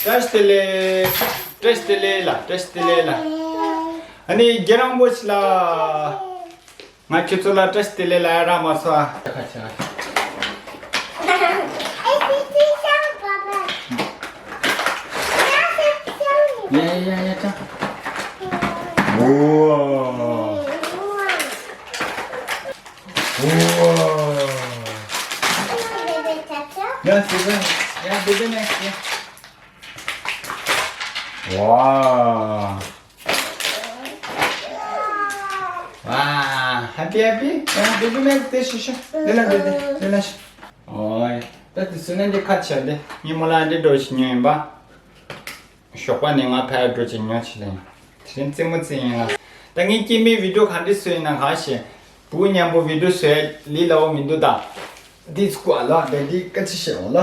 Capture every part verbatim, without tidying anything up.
བཀྲ་ཤིས་བདེ་ལེགས། བཀྲ་ཤིས་བདེ་ལེགས་ལ། བཀྲ་ཤིས་བདེ་ལེགས་ལ། ཨ་ནི་རྒྱལ་རོང་པོ་ཆེ་ལ། ང་ཁྱོད་ཚོ་ལ་བཀྲ་ཤིས་བདེ་ལེགས་ལ་ཡ་ར་མ་སོ། ཁ་ཆེ་ཁ་ཆེ། ཡ་ཡ་ཡ་ཡ་ཅང་། ཨོ། ཨོ། ཡ་སི་ཡ་སི་ཡ་སི་ཡ། ཝ། ཝ། ཧེ་པི་ཧེ་པི། ཡང་བེ་བི་མེག་དེ་ཤི་ཤི། དེ་ལ་དེ་དེ་དེ་ལ་ཤི། ཨོའི། ད་དེ་སུ་ནན་དེ་ཁ་ཆེ་དེ། ཉི་མོ་ལ་འདི་འགྲོ་ཤི་ཉོས་ཡིན་པ། ཞོགས་པ་ནས་ང་ཕ་ཡ་འགྲོ་ཅིག་ཉོ་ཆི་ལེན། དེ་རིང་རྩེད་མོ་རྩེ་ཡིན་ལ། ད་ངའི་སྐྱེས་མའི་བི་ཌིའོ་ག་འདྲ་བཟོས་ཡིན་ན་གང་ཤེས། བུ་མཉམ་པོ་བི་ཌིའོ་བཟོས་ལི་ལ་འོ་མི་འདུག་ད། འདི་ཚུགས་ཨ་ལ་དེ་འདི་ཀ་ཅི་ཤེས་འོ་ལ།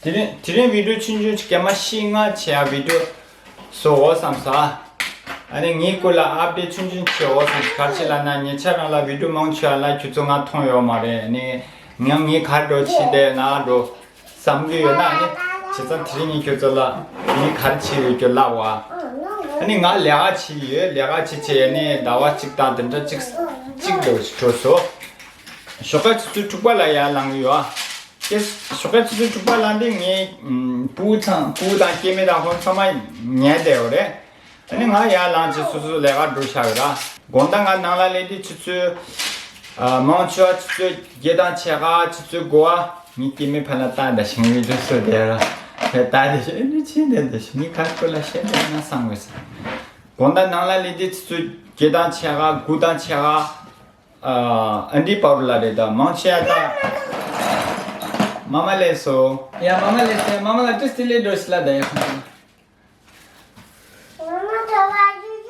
དེ་རིང་དེ་རིང་བི་ཌིའོ་ཆུང་ཆུང་ཅིག་ག་མ་ཤི་ང་ཆེ་ཡ་བི་ཌིའོ་བཟོ་འོ་བསམ་ས། ཨ་ནི་ངའི་སྐོར་ལ་ཨབ་ཌེཊ་ཆུང་ཆུང་བྱེད་འོ་བསམ་ས། ག་ཅི་ལ་ན་ཉེ་ཆར་རང་ལ་བི་ཌིའོ་མང་ཆེ་བ་ལ་ཁྱོད་ཚོ་ང་མཐོང་ཡོད་མ་རེད། ཨ་ནི་ང་ངའི་གར་འགྲོ་ཆི་དེ་ན་འགྲོ། བསམ་གྱི་ཡོད་ན་ནི། བྱས་ཙང་དེ་རིང་ངས་ཁྱོད་ཚོ་ལ་ངས་ག་རེ་བྱས་ཡོད་ཀྱི་ལབ་བ། ཨ་ནི་ང་ལས་ཀ་བྱས་ཡོད། ལས་ཀ་བྱས་བྱས་ནས་ཟླ་བ་གཅིག་དང་དེ་འདྲ་གཅིག་གཅིག་ལོ་ཞིག་འགྲོ་སོང་། ཞོགས་ཀ་ཆུ་ཚོད་དྲུག་པ་ལ་ཡར་ལངས་ཀྱི་ཡོད་ཨ། ཀྱེ། ཞོགས་ཀ་ཆུ་ཚོད་དྲུག་པ་ལངས་དུས་ངའི་ཨམ་སྤུ་གུ་ཚང་སྤུ་གུ་དང་སྐྱེ་དམན་དང་ཁོང་ཚང་མ་ཉལ་བསྡད་ཡོད་རེད། ཨ་ནི་ང་ཡར་ལངས་བྱས་སོ་སོ་ལས་ཀ་འགྲོ་བཞག་ཡོད་ར། དགོང་དག་ང་ནང་ལ་སླེབས་དུས་ཆུ་ཚོད། ཨ། མང་ཆེ་བ་ཆུ་ཚོད་བརྒྱད་དང་ཕྱེད་ཀ་ཆུ་ཚོད་དགུ་པ། ངའི་སྐྱེ་དམན་ཕ་ལ་ལྟ་འདྲ་ཞིག་ངའི་དུས་ཚོད་དེ་ར། ཕ་ལྟ་འདྲ་ཞིག་ཨེ་འདྲ་ཕྱིན་འདྲ་འདྲ་ཞིག་ངའི་ཁ་སྐོར་ལ་བཤད་འདྲ་ན་བསམ་དགོས་ས། དགོང་དག་ནང་ལ་སླེབས་དུས་ཆུ་ཚོད་བརྒྱད་དང་ཕྱེད་ཀ་དགུ་དང་ཕྱེད་ཀ་ཨ། ཨ་འདྲའི་བར་ལ་རེད། ད་མང་ཆེ་བ་ད། མ་མ་སླེབས་སོང་། ཡ་མ་མ་སླེབས་སོང་། མ་མ་ལ་བཀྲ་ཤིས་བདེ་ལེགས་འགྲོ་ཞིག་ལ་ད་ཡ།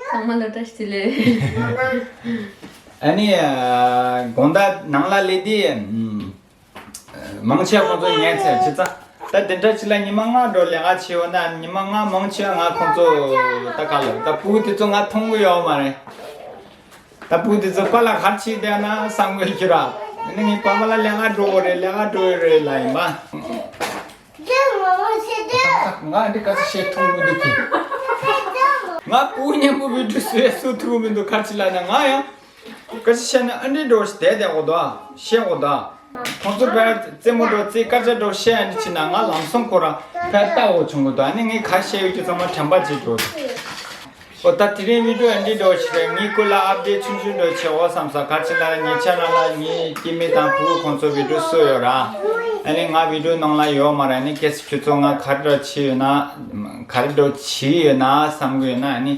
ཚང་མ་ལ་བཀྲ་ཤིས་བདེ་ལེགས། ཨ་ནི་ཨ། དགོང་དག་ནང་ལ་སླེབས་དུས་ཨམ། མང་ཆེ་བ་ཁོང་ཚོ་ཉལ་ཚར་བྱས་ཙང་། ད་དེ་འདྲ་ཅིག་ལ་ཉི་མ་ལྔ་འགྲོ་ལས་ཀ་བྱས་ཡོད་ན་ཉི་མ་ལྔ་མང་ཆེ་བ་ང་ཁོང་ཚོ་ད་ག་ལ་ད་སྤུ་གུ་དེ་ཚོ་ང་མཐོང་གི་ཡོད་མ་རེད། ད་སྤུ་གུ་དེ་ཚོ་པཱ་ལགས་ག་རེ་བྱས་བསྡད་ན་བསམ་གྱི་ཡོད་ར། ཨ་ནི་ངའི་པཱ་ལགས་ལས་ཀ་འགྲོ་གི་རེད། ལས་ཀ་འགྲོ་གི་རེད་ལབ་ཡིན་པ། ང་འདི་ག་ཚོད་བཤད་ཐུབ་མི་འདུག་གི། ང་སྤུ་གུ་མཉམ་པོ་བི་ཌིའོ་བཟོས་བཟོ་ཐུབ་མི་འདུག་ག་རེ་བྱས་ལབ་ན་ང་ཡང་། ག་ཅི་བཤད་ན་ཨ་འདྲའི་འགྲོ་ཞིག་བསྡད་བསྡད་གོ་དོ། བཤད་གོ་དོ། ཁོང་ཚོ་ཕར་རྩེད་མོ་འགྲོ་རྩེ་སྐར་ཆ་འགྲོ་བཤད་ཨ་འདྲ་བྱས་ན་ང་ལམ་སང་ཁོ་རང་ཕར་ལྟ་འོ་བྱུང་གོ་དོ། ཨ་ནི་ངས་ག་བཤད་ཡོད་ཀྱི་ཚང་མ་དྲན་པ་བརྗེད་འགྲོ། ཨོ་ད་དེ་རིང་བི་ཌིའོ་ཨ་འདྲའི་འགྲོ་ཞིག་རེད། ངའི་སྐོར་ལ་ཨབ་ཌེཊ་ཆུང་ཆུང་འགྲོ་བྱེད་འོ་བསམ་ས། ག་ཅི་ལ་ཉེ་ཆར་རང་ལ་ངའི་སྐྱེ་དམན་དང་ཕྲུ་གུ་ཁོང་ཚོ་བི་ཌིའོ་བཟོས་ཡོད་ར། ཨ་ནི་ང་བི་ཌིའོ་ནང་ལ་ཡོད་མ་རེད། ཨ་ནི་ཁྱེད་ཚོ་ཁྱོད་ཚོ་ང་ག་རེ་འགྲོ་བྱེད་ཡོད་ན། ག་རེ་འགྲོ་བྱེད་ཡོད་ན་བསམ་གི་ཡོད་ན་ཨ་ནི།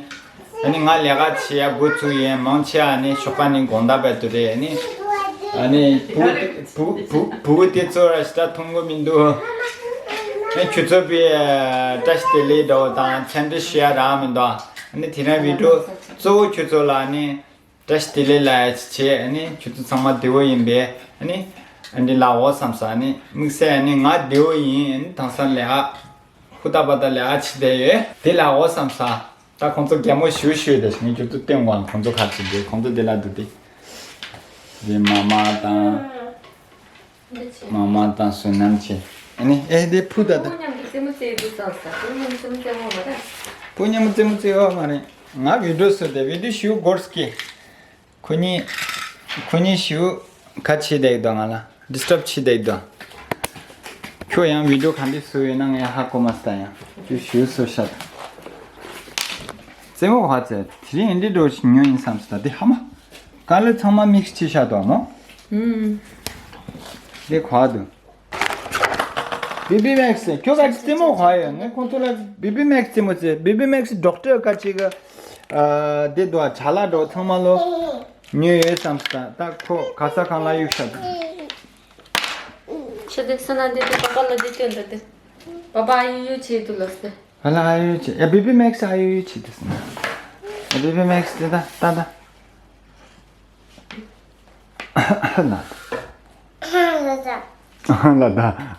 ཨ་ནི་ང་ལས་ཀ་བྱེད་ཡ་འགོ་ཚུགས་ཡིན། མང་ཆེ་བ་ནི་ཞོགས་པ་ནས་དགོང་དག་བར་དུ་རེད། ཨ་ནི། ཨ་ནི་བུ་བུ་བུ་བུ་དེ་ཚོ་ར་ཞེ་དྲག་མཐོང་གི་མི་འདུག་ཨ་ཁྱོད་ཚོ་པའི་བཀྲ་ཤིས་བདེ་ལེགས་འདྲ་བོ་དང་འཚམས་འདྲི་ཞུ་ཡ་རག་མི་འདུག་ཨ་ནི་དེ་རིང་བི་ཌིའོ་གཙོ་བོ་ཁྱོད་ཚོ་ལ་ཨ་ནི་བཀྲ་ཤིས་བདེ་ལེགས་ལབ་ཡ་ཅིག་བྱས། ཨ་ནི་ཁྱོད་ཚོ་ཚང་མ་བདེ་བོ་ཡིན་པས། ཨ་ནི་ཨ་འདྲ་ལབ་འོ་བསམ་ས། ཨ་ནི་དམིགས་བསལ་ཨ་ནི་ང་བདེ་བོ་ཡིན། ཨ་ནི་དེང་སང་ལས་ཀ་ཧུར་ཐག་པ་ད་ལས་ཀ་བྱེད་བསྡད་ཡོད། དེ་ལབ་འོ་བསམ་ས། ད་ཁོང་ཚོ་གད་མོ་ཞུ་ཞུས་དེ་ངས་ཁྱོད་ཚོ་སྟོན་དགོས། ཁོང་ཚོ་ག་རེ་བྱེད་དེ། ཁོང་ཚོ་དེ་ལ་འདུག་སྟེ། དེ་མ་མ་དང་། མ་མ་དང་བསོད་ནམས་ཆེ། ཨ་ནི་ཨེ་དེ་བུ་ད་ད། བུ་མཉམ་དུ་རྩེད་མོ་རྩེ་འདུག་བསམ་ས། བུ་མཉམ་དུ་རྩེད་མོ་རྩེ་འོ་མ་རེད། བུ་མཉམ་དུ་རྩེད་མོ་རྩེ་འོ་མ་རེད། ང་བི་ཌིའོ་བཟོས་ཏེ་བི་ཌིའོ་ཞུ་སྒོར་སྐྱེ། ཁོ་གཉིས། ཁོ་གཉིས་ཞུ་ག་བྱེད་བསྡད་འདུག་ང་ལ་ཌིས་ཊབ་བྱེད་བསྡད་འདུག་ཁྱོད་ཡང་བི་ཌིའོ་ག་འདྲ་བཟོས་ཡོད་ན་ངས་ཧ་གོ་མ་སོང་། ད་ཡང་ཁྱོད་ཞུ་བཟོ་ཤ་ད། རྩེད་མོ་ག་ཚད་དེ་རིང་འདི་འགྲོ་ཞིག་ཉོ་ཡིན་བསམ་སོང་། ད་དེ་ཧ་མ་ཀ་ལར་ཚང་མ་མིག་སི་བྱས་བཞག་འདུག་མོ། ཨུམ། དེ་ག་འདུག་བེ་བི་མེག་སི། ཁྱོད་ཀ་ཅི་རྩེད་མོ་ག་ཡོད། ངས་ཁོང་ཚོ་ལ་བེ་བི་མེག་སི་རྩེད་མོ་རྩེ། བེ་བི་མེག་སི་ཌོག་ཊར་ཀ་ཅིག་ག་ཨ་དེ་འདུག་ཨ། ཅ་ལག་འདྲ་བོ་ཚང་མ་ལོ་ཉོས་ཡོད་བསམ་སོང་། ད་ཁོ་ག་ས་གང་ལ་གཡུག་ཤག་འདུག་ཤ་དེ་ས་ན་དེ་དེ་པ་པ་ལ་དེ་སྟོན་ད་དེ། པ་པ་ཨ་ཡུ་ཡུ་བྱེད་དུ་ལོ་སྟེ། ཨ་ལ་ཨ་ཡུ་ཡུ་བྱེད། ཡ་བེ་བི་མེག་སི་ཨ་ཡུ་ཡུ་བྱེད་དུ་སོང་། ཡ་བེ་བི་མེག་སི་དེ་ད་ད་ད། ལ། ལ་ད།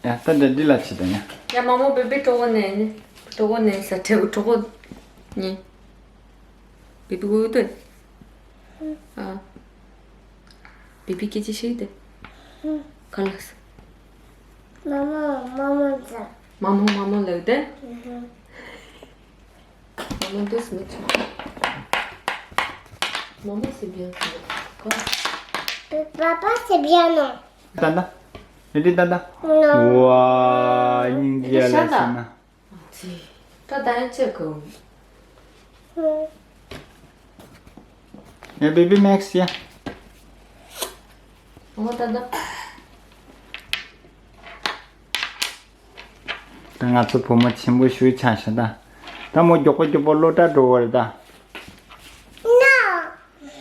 ཡ་ད་འདྲ་འདི་ལ་ཕྱི་དང་ཡ། ཡ་མ་མོ་བེ་བི་གྲོགས་པོ་ནས་ནི། གྲོགས་པོ་ནས་ས་ཁྲེ་གྲོགས་པོ་ནི། བེ་བི་གོ་ཡོད་དེ། ཨ། བེ་བི་སྐད་ཆ་བཤད་དེ། ག་ལ་ས། Maman, maman, ça. Maman, maman, là, t'es? Mhm. Maman, douce, mais tu. Maman, c'est bien, c'est bien. Quoi? Papa, c'est bien, non? Tata. Ready, Tata? Non. Wow, India, là, c'est bien. ཅི། ད་ད་ཡང་ཅི་གོ། ཡ་བེ་བི་མེག་སི་ཡ། ཨོ་ད་ད། ད་ང་ཚོ་བུ་མོ་ཆེན་པོ་ཞིག་ཆགས་ཤག་ད། ད་མོ་མགྱོགས་པོ་མགྱོགས་པོ་སློབ་གྲྭ་འགྲོ་བ་རེད་ད།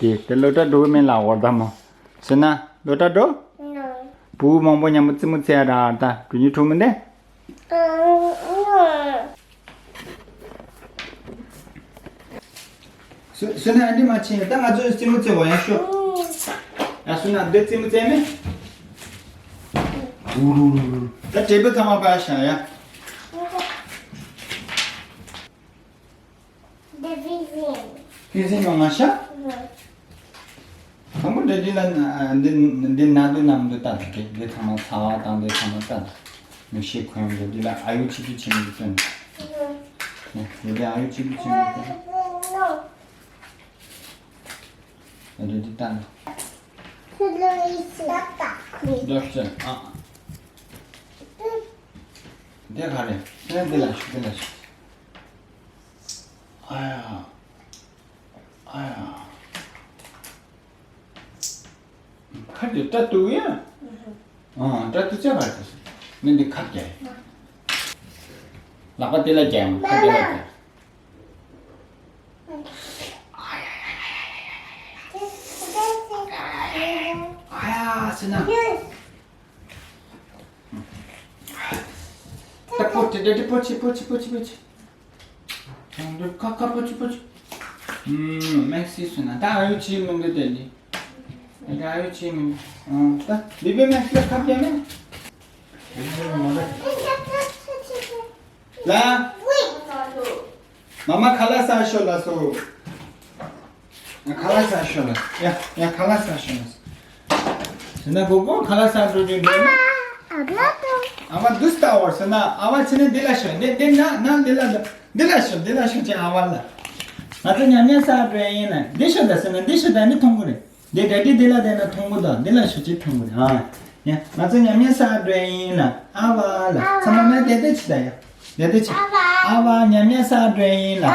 དེ་དེ་སློབ་གྲྭ་འགྲོ་གི་མིན་ལབ་པ་རེད་ད་མོ། ཟེར་ན་སློབ་གྲྭ་འགྲོ། བུ་མང་པོ་མཉམ་པོ་རྩེད་མོ་རྩེ་ཡ་ར་ད་འགྲོ་ཉུལ་ཐུབ་མི་འདུག་སུ་སུ་ན་ཨ་འདི་མ་ཕྱིན་ད་ང་ཚོས་རྩེད་མོ་རྩེ་བ་ཡ་ཤོ། ཡ་སུ་ན་འདི་རྩེད་མོ་རྩེ་མེད། ཨུ་རུ་རུ་རུ། ད་དྲེད་པ་ཚང་མ་པ་ཤ་ཡ། Division. ཕུན་སུམ་ཡོང་ང་ཤ། དང་པོ་འདྲ་འདི་ལ་འདི་འདི་ན་འདི་ནམ་འདི་ལྟ་དེ་འདི་ཚང་མ་ཚ་བ་དང་འདི་ཚང་མ་ལྟ། མིག་ཤེལ་གོན་འདི་འདི་ལ་ཨ་ཡུ་ཆི་ཆི་ཆི་མི་སྟོན། ནས་འདི་འདི་ཨ་ཡུ་ཆི་ཆི་ཆི་མི་སྟོན། འདི་འདི་ལྟ་ན། Doctor. ཨ། འདི་ག་རེད། འདི་ལ་ཞུ་འདི་ལ་ཞུ། ཨ་ཡ། ཨ་ཡ། ཁ་དེ་སྐྲ་གཏུག་ཡ། ཨ་སྐྲ་གཏུག་ཅག་ག་རེ་མི་འདི་ཁ་རྒྱ། ལག་པ་དེ་ལ་རྒྱ་ཡང་ཁ་དེ་ལ་རྒྱ། ཨ་ཡ་ཟེར་ན། ད་པོ་ཏི་ཏི་ཏི་པོ་ཆི་པོ་ཆི་པོ་ཆི་པོ་ཆི། ཁ་ཁ་པོ་ཆི་པོ་ཆི། ཨུམ། མེག་སི་སུ་ན་ད་ཨ་ཡུ་ཆི་མི་འདུག་དེ་ནི། ད་ཨ་ཡུ་ཆི་མི་འདུག་ཨུམ། ད་བི་བི་མེག་སི་ལ་ཁ་པ་མེད། ལ། མ་མ་ཁ་ལག་ཟ་ཤོག་ལ་སོ། ཁ་ལག་ཟ་ཤོག་ལ། ཡ་ཡ་ཁ་ལག་ཟ་ཤོག་ལ་སོ། ཟེར་ན་གོ་གོ་ཁ་ལག་ཟ་འགྲོ་རྒྱུ་འདུག་ཨ་མ་འདུག་ལྟ་བར་ཟེར་ན་ཨ་མ་ཕྱི་ནས་འདི་ལ་ཤོག་འདི་འདི་ན་ན་འདི་ལ་འདི་ལ་ཤོག་འདི་ལ་ཤོག་ཅེས་ཨ་མ་ལ། ང་ཚོ་ཉམས་ཉམས་ཟ་འགྲོ་ཡ་ཡིན་ན་འདི་ཤོག་ད་ཟེར་ན་འདི་ཤོག་ད་འདི་མཐོང་གི་རེད། འདི་འདྲ་འདི་འདི་ལ་བསྡད་ན་མཐོང་གི་དང་འདི་ལ་ཤོག་ཅིག་མཐོང་གི་རེད་ཨ། ཡ། ང་ཚོ་ཉམས་ཉམས་ཟ་འགྲོ་ཡ་ཡིན་ལ་ཨ་བ་ལ། ཚང་མ་ན་བསྡད་བསྡད་ཅི་ད་ཡ། བསྡད་བསྡད་ཅི། ཨ་བ་ཉམས་ཉམས་ཟ་འགྲོ་ཡ་ཡིན་ལ།